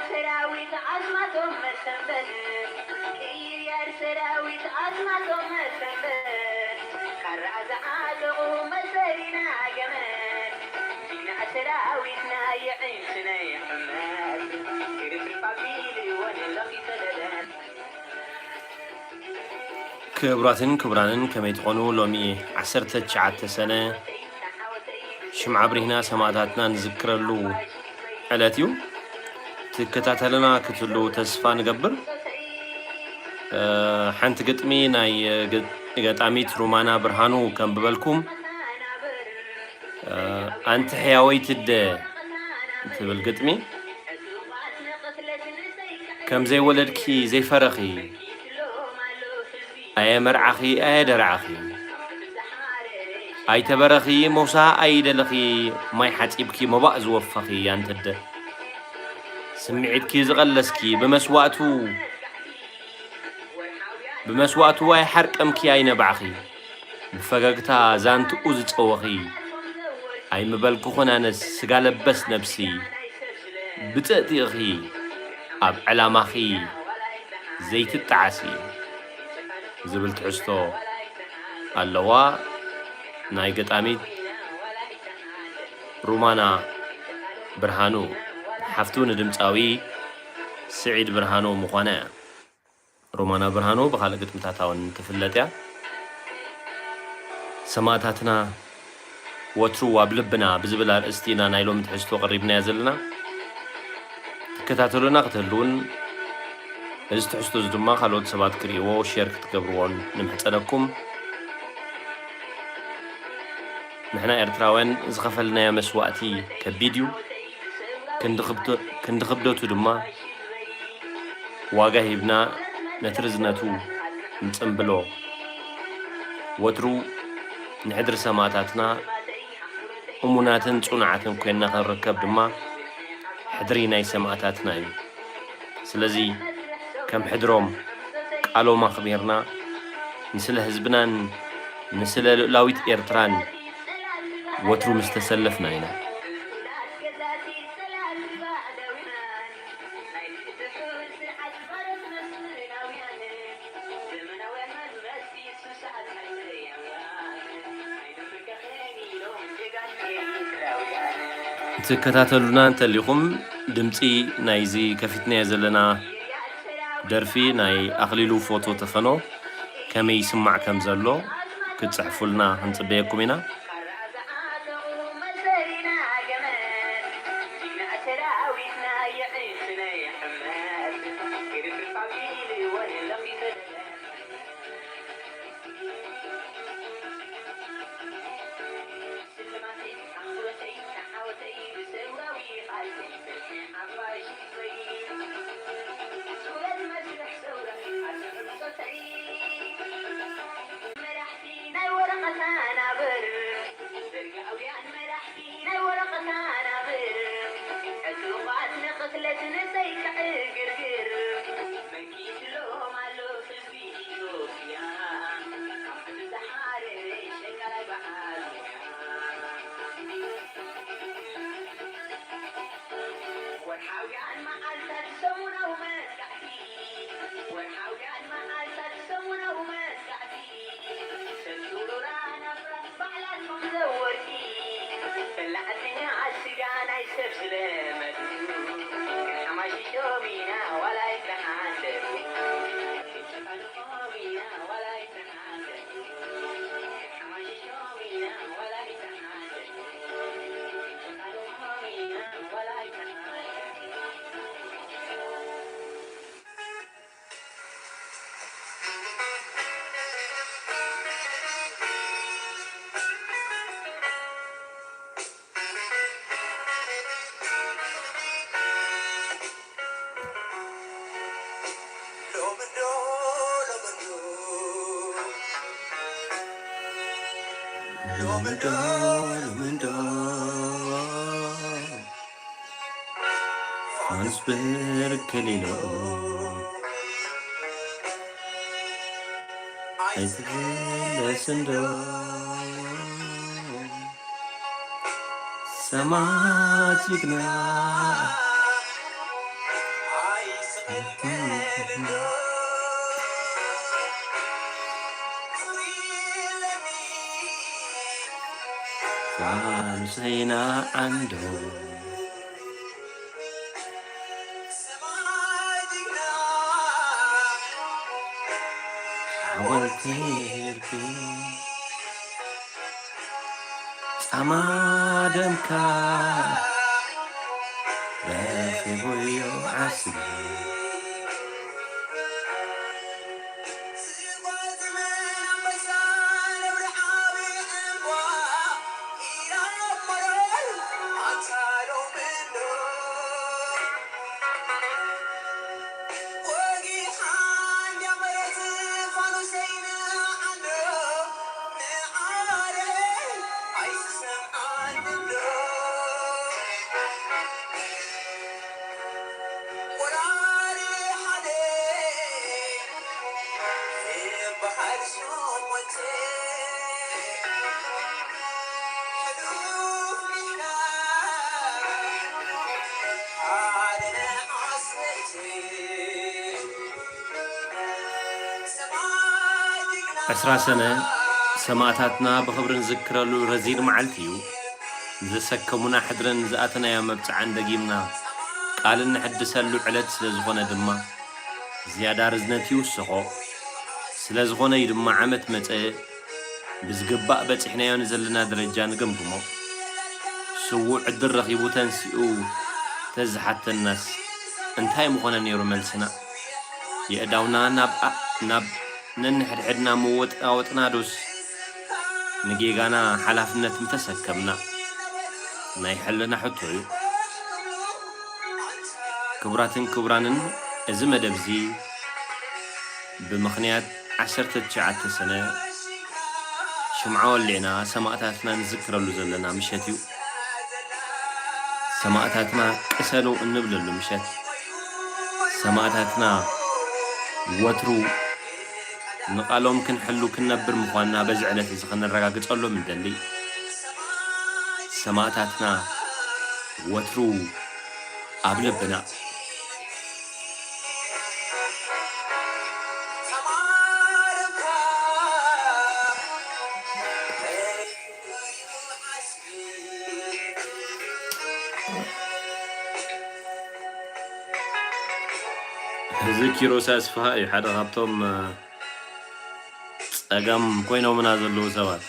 ሰራዊት ኣስማቶም መሰንበት፣ ቅይርያር ሰራዊት ኣስማቶም መሰንበት፣ ካራ ዝዓጠቑ መሰሪና ገመድ፣ ጅግና ሰራዊትና የዕንስነ ይሕመድ፣ ግርም ሪፓብሊክ ወንለኺ ሰደደት። ክቡራትን ክቡራንን፣ ከመይ ትኾኑ? ሎሚ ዓሰርተ ትሽዓተ ሰነ ሽምዓ ኣብሪህና ሰማእታትና ንዝክረሉ ዕለት እዩ። ትከታተሉና ክትህሉ ተስፋ ንገብር። እ፣ ሓንቲ ግጥሚ ናይ፣ እ፣ ገ-፣ ገጣሚት ሩማና ብርሃኑ ከንብበልኩም። እ፣ ኣንቲ ሕያወይ ትደ ትብል ግጥሚ። ከም ዘይወለድኪ ዘይፈረኺ፣ ኣየ መርዓኺ ኣየ ደርዓኺ፣ ኣይተበረኺ ሞሳ ኣይደለኺ፣ ማይ ሓጺብኪ ሞባእ ዝወፈኺ ኣንትደ። ስምዒትኪ ዝቐለስኪ ብመስዋእቱ፣ ብመስዋእቱ ኣይሓርቀምኪ ኣይነባዕኺ። ብፈገግታ ዛንትኡ ዝጸወኺ፣ ኣይምበልኩኹን ኣነስ ስጋ ለበስ ነብሲ፣ ብጽእቲ ኢኺ ኣብ ዕላማኺ ዘይትጠዓሲ ዝብል ትሕዝቶ ኣለዋ። ናይ ገጣሚት ሩማና ብርሃኑ፣ ሓፍቱ ንድምጻዊ ስዒድ ብርሃኑ ምዃና እያ። ሮማና ብርሃኑ ብኻልእ ግጥምታታ እውን ትፍለጥ እያ። ሰማእታትና ወትሩ ኣብ ልብና ብዝብል ኣርእስቲ ኢና ናይ ሎሚ ትሕዝቶ ቀሪብናዮ ዘለና። ትከታተሉና ክትህልውን እዚ ትሕዝቶ እዚ ድማ ካልኦት ሰባት ክርእይዎ ሼር ክትገብርዎን ንምሕጸነኩም። ንሕና ኤርትራውያን ዝኸፈልናዮ መስዋእቲ ከቢድ እዩ። ክንዲ ክብደ-፣ ክንዲ ክብደቱ ድማ ዋጋ ሂብና ነቲ ርዝነቱ ንጽምብሎ። ወትሩ ንሕድሪ ሰማእታትና እሙናትን ጽኑዓትን ኮይንና ክንርከብ ድማ ሕድሪ ናይ ሰማእታትና እዩ። ስለዚ ከም ሕድሮም ቃሎም ኣኽቢርና ንስለ ህዝብናን ንስለ ልኡላዊት ኤርትራን ወትሩ ምስ ተሰለፍና ኢና። ትከታተሉና እንተሊኹም፣ ድምጺ ናይዚ ከፊትናዮ ዘለና ደርፊ ናይ ኣኽሊሉ ፎቶ ተፈኖ ከመይ ይስማዕ ከም ዘሎ ክትጽሕፉልና ክንጽበየኩም ኢና። ሎምዶ ሎምዶ ፋኑስ ብር ከሊሎ ኣይትመለስን ዶ ሰማእት ጅግና። ፋኑሰይና ዓንዶ ሓወልቲ ርቢ ጻማ ደምካ ረኺበዮ ዓስቢ። ዕስራ ሰነ ሰማእታትና ብኽብሪ ንዝክረሉ ረዚን መዓልቲ እዩ። ንዘሰከሙና ሕድርን ዝኣተናዮ መብጽዓን ደጊምና ቃል እንሕድሰሉ ዕለት ስለ ዝኾነ ድማ ዝያዳ ርዝነት ይውስኾ። ስለ ዝኾነ እዩ ድማ ዓመት መጸ ብዝግባእ በጺሕናዮ ንዘለና ደረጃ ንገምግሞ። ስዉእ ዕድል ረኺቡ ተንሲኡ ተዝሓተናስ እንታይ ምኾነ ነይሩ መልስና? የእዳውና ናብ ኣ-፣ ናብ ነንሕድሕድና ምወጣወጥና ዶስ ንጌጋና ሓላፍነት ምተሰከምና? ናይ ሕልና ሕቶ እዩ። ክቡራትን ክቡራንን፣ እዚ መደብ እዚ ብምኽንያት ዓሰርተ ትሽዓተ ሰነ ሽምዓ ወሊዕና ሰማእታትና ንዝክረሉ ዘለና ምሸት እዩ። ሰማእታትና ቅሰኑ እንብለሉ ምሸት፣ ሰማእታትና ወትሩ ንቓሎም ክንሕሉ ክንነብር ምዃንና በዚ ዕለት እዚ ከነረጋግጸሎም ንደሊ። ሰማእታትና ወትሩ ኣብ ልብና። እዚ ኪሮስ ኣስፍሃ እዩ፣ ሓደ ካብቶም፣ እ፣ ጸገም ኮይኖምና ዘለዉ ሰባት።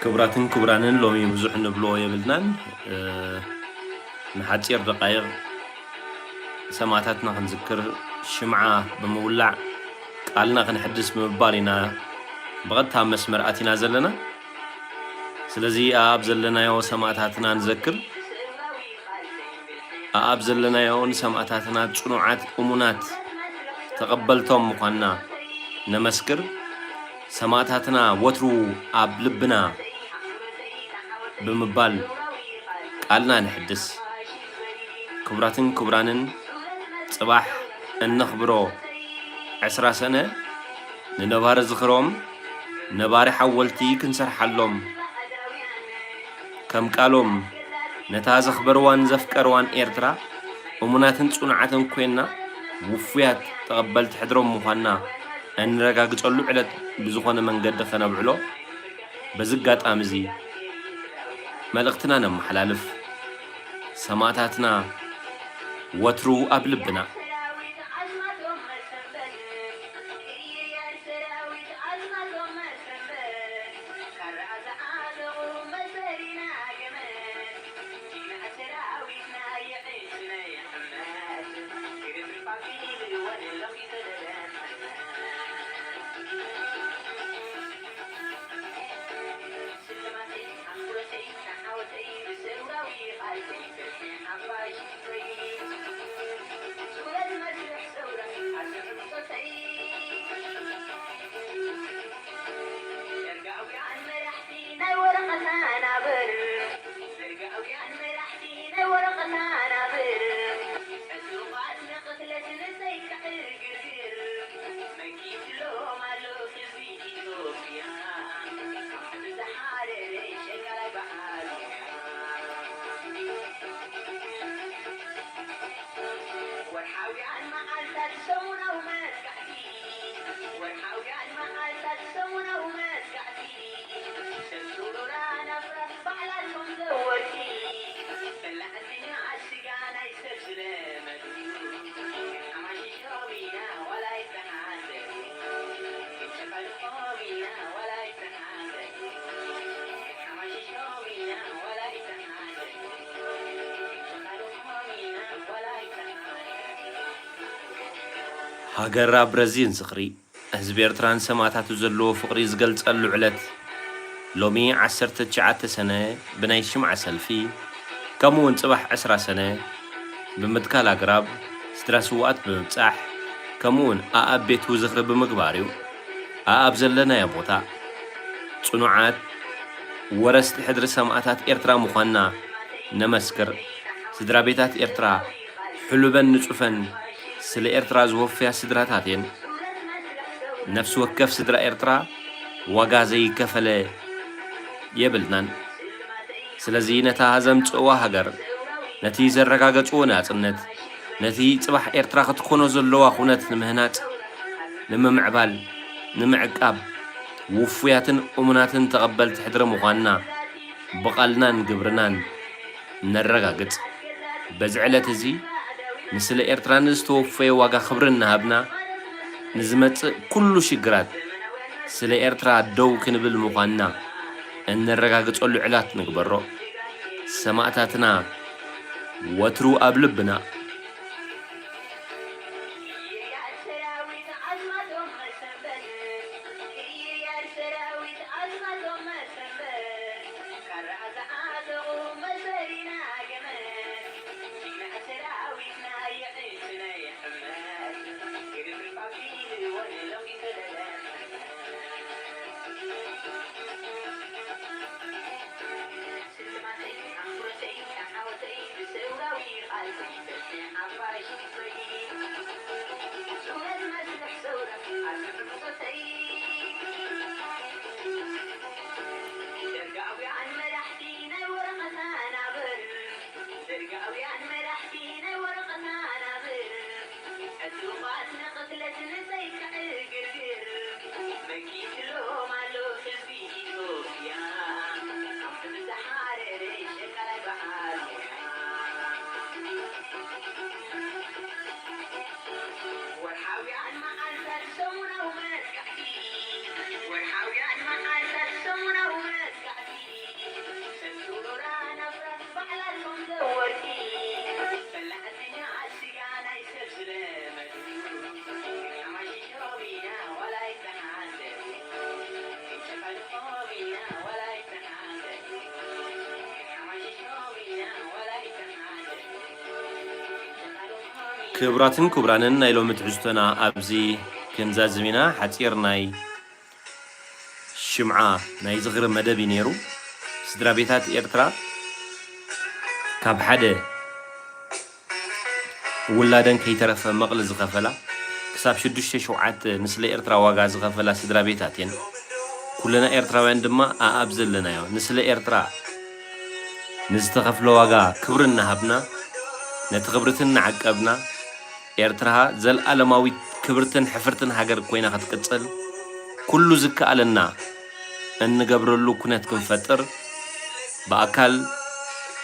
ክቡራትን ክቡራንን፣ ሎሚ ብዙሕ ንብሎ የብልናን። እ፣ ንሓጺር ደቃይቕ ሰማእታትና ክንዝክር፣ ሽምዓ ብምውላዕ ቃልና ክንሕድስ ብምባል ኢና ብቐጥታ ኣብ መስመር ኣቲና ዘለና። ስለዚ ኣብ ዘለናዮ ሰማእታትና ንዘክር። ኣኣብ ዘለናዮ ንሰማእታትና ጽኑዓት እሙናት ተቐበልቶም ምዃንና ነመስክር። ሰማእታትና ወትሩ ኣብ ልብና ብምባል ቃልና ነሕድስ። ክቡራትን ክቡራንን፣ ጽባሕ እነኽብሮ ዕስራ ሰነ ንነባሪ ዝኽሮም ነባሪ ሓወልቲ ክንሰርሓሎም፣ ከም ቃሎም ነታ ዘኽበርዋን ዘፍቀርዋን ኤርትራ እሙናትን ጽኑዓትን ኮይንና፣ ውፉያት ተቐበልቲ ሕድሮም ምዃንና እነረጋግጸሉ ዕለት ብዝኾነ መንገዲ ከነብዕሎ በዚ ኣጋጣሚ እዚ መልእኽትና ነመሓላልፍ። ሰማእታትና ወትሩ ኣብ ልብና። ሃገር ኣብ ረዚን ዝኽሪ ህዝቢ ኤርትራን ሰማእታቱ ዘለዎ ፍቕሪ ዝገልጸሉ ዕለት፣ ሎሚ ዓሰርተ ትሽዓተ ሰነ ብናይ ሽምዓ ሰልፊ፣ ከምኡውን ጽባሕ ዕስራ ሰነ ብምትካል ኣግራብ፣ ስድራ ስውኣት ብምብጻሕ፣ ከምኡውን ኣኣብ ቤቱ ዝኽሪ ብምግባር እዩ። ኣኣብ ዘለናዮ ቦታ፣ ጽኑዓት ወረስቲ ሕድሪ ሰማእታት ኤርትራ ምዃንና ነመስክር። ስድራ ቤታት ኤርትራ፣ ሕሉበን ንጹፈን ስለ ኤርትራ ዝወፍያ ስድራታት እየን። ነፍሲ ወከፍ ስድራ ኤርትራ ዋጋ ዘይከፈለ የብልናን። ስለዚ ነታ ዘምጽእዋ ሃገር፣ ነቲ ዘረጋገጽዎ ናጽነት፣ ነቲ ጽባሕ ኤርትራ ክትኮኖ ዘለዋ ኩነት ንምህናጽ፣ ንምምዕባል፣ ንምዕቃብ፣ ውፉያትን እሙናትን ተቐበልቲ ሕድሪ ምዃንና ብቓልናን ግብርናን ነረጋግጽ። በዚ ዕለት እዚ ንስለ ኤርትራ ንዝተወፈየ ዋጋ ክብሪ እናሃብና፣ ንዝመጽእ ኩሉ ሽግራት ስለ ኤርትራ ደው ክንብል ምዃንና እነረጋግጸሉ ዕላት ንግበሮ። ሰማእታትና ወትሩ ኣብ ልብና። ክቡራትን ክቡራንን፣ ናይ ሎሚ ትሕዝቶና ኣብዚ ክንዛዝም ኢና። ሓጺር ናይ ሽምዓ ናይ ዝኽሪ መደብ እዩ ነይሩ። ስድራ ቤታት ኤርትራ ካብ ሓደ ውላደን ከይተረፈ መቕሊ ዝኸፈላ፣ ክሳብ ሽዱሽተ ሸውዓተ ንስለ ኤርትራ ዋጋ ዝኸፈላ ስድራ ቤታት እየን። ኩልና ኤርትራውያን ድማ ኣኣብ ዘለናዮ ንስለ ኤርትራ ንዝተኸፍለ ዋጋ ክብሪ እናሃብና፣ ነቲ ክብርትን እናዓቀብና፣ ኤርትራ ዘልኣለማዊት ክብርትን ሕፍርትን ሃገር ኮይና ክትቅጽል፣ ኩሉ ዝከኣለና እንገብረሉ ኩነት ክንፈጥር፣ ብኣካል፣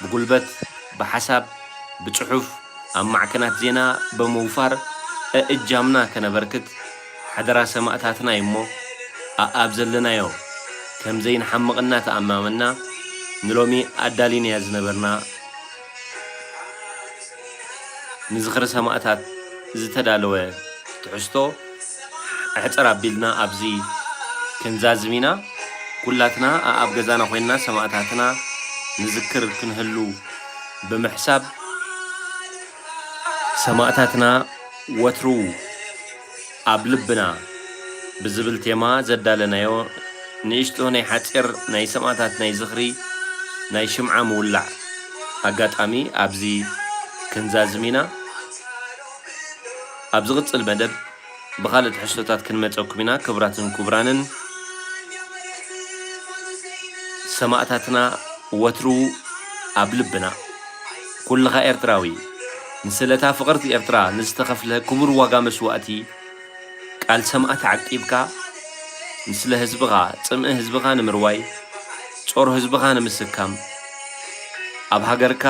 ብጉልበት፣ ብሓሳብ፣ ብጽሑፍ፣ ኣብ ማዕከናት ዜና ብምውፋር እእጃምና ከነበርክት ሓደራ ሰማእታትና እዩ እሞ፣ ኣኣብ ዘለናዮ ከም ዘይንሓምቕ እናተኣማመንና፣ ንሎሚ ኣዳሊናያ ዝነበርና ንዝኽሪ ሰማእታት ዝተዳለወ ትሕዝቶ ኣሕጽር ኣቢልና ኣብዚ ክንዛዝም ኢና። ኩላትና ኣኣብ ገዛና ኮይንና ሰማእታትና ንዝክር ክንህሉ ብምሕሳብ፣ ሰማእታትና ወትሩ ኣብ ልብና ብዝብል ቴማ ዘዳለናዮ ንእሽቶ ናይ ሓጺር ናይ ሰማእታት ናይ ዝኽሪ ናይ ሽምዓ ምውላዕ ኣጋጣሚ ኣብዚ ክንዛዝም ኢና። ኣብ ዝቕጽል መደብ ብኻልእ ትሕዝቶታት ክንመጸኩም ኢና። ክቡራትን ክቡራንን፣ ሰማእታትና ወትሩ ኣብ ልብና። ኩልኻ ኤርትራዊ፣ ንስለታ ፍቕርቲ ኤርትራ ንዝተኸፍለ ክቡር ዋጋ መስዋእቲ፣ ቃል ሰማእት ዓቂብካ፣ ንስለ ህዝብኻ፣ ጽምኢ ህዝብኻ ንምርዋይ፣ ጾር ህዝብኻ ንምስካም፣ ኣብ ሃገርካ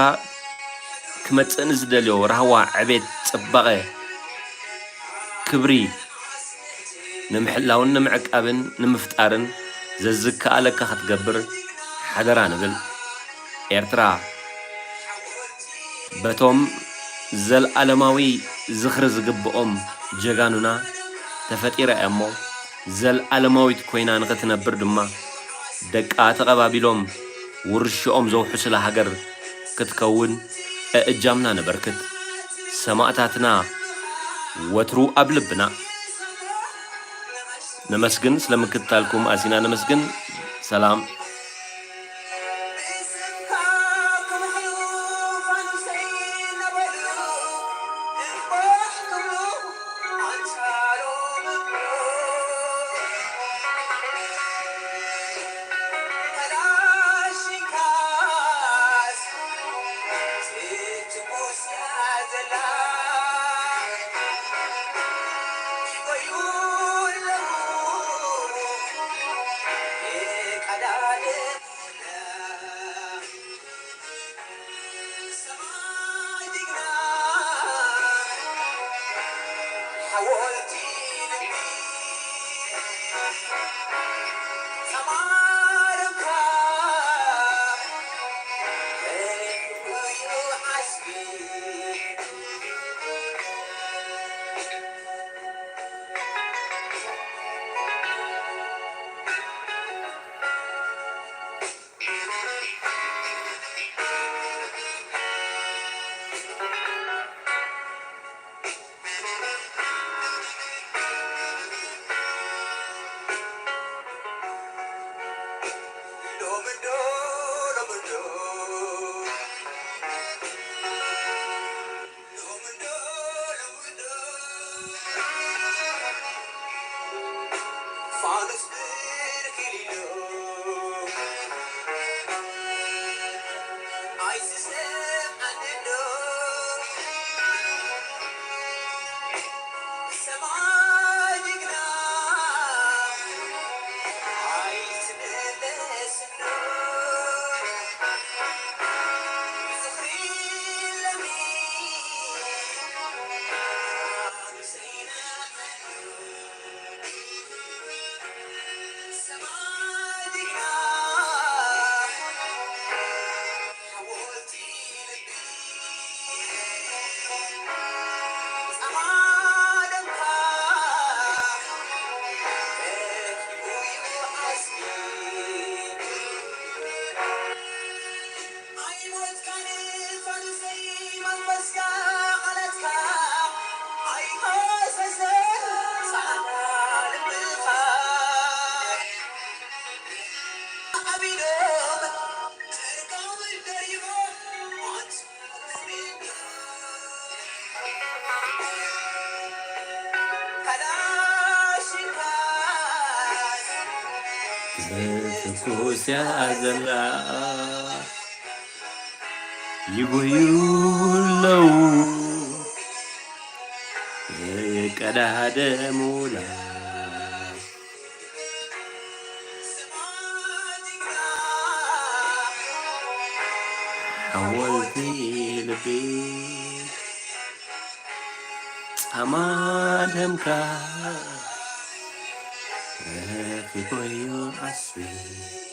ክመጽእ ንዝደልዮ ራህዋ፣ ዕቤት፣ ጽባቐ፣ ክብሪ ንምሕላውን ንምዕቃብን ንምፍጣርን ዘዝከኣለካ ክትገብር ሓደራ ንብል። ኤርትራ በቶም ዘልኣለማዊ ዝኽሪ ዝግብኦም ጀጋኑና ተፈጢራ እያ እሞ፣ ዘልኣለማዊት ኮይና ንኽትነብር ድማ፣ ደቃ ተቐባቢሎም ውርሽኦም ዘውሕሱላ ሃገር ክትከውን እእጃምና ነበርክት። ሰማእታትና ወትሩ ኣብ ልብና። ነመስግን፣ ስለ ምክትታልኩም ኣዚና ነመስግን። ሰላም። ትኩስ እያ ዘላ ይጉዩ ኣለዉ ይቀዳደሙላ። ሓወልቲ ልቢ ጻማ ደምካ ረኺበዮ ዓስቢ።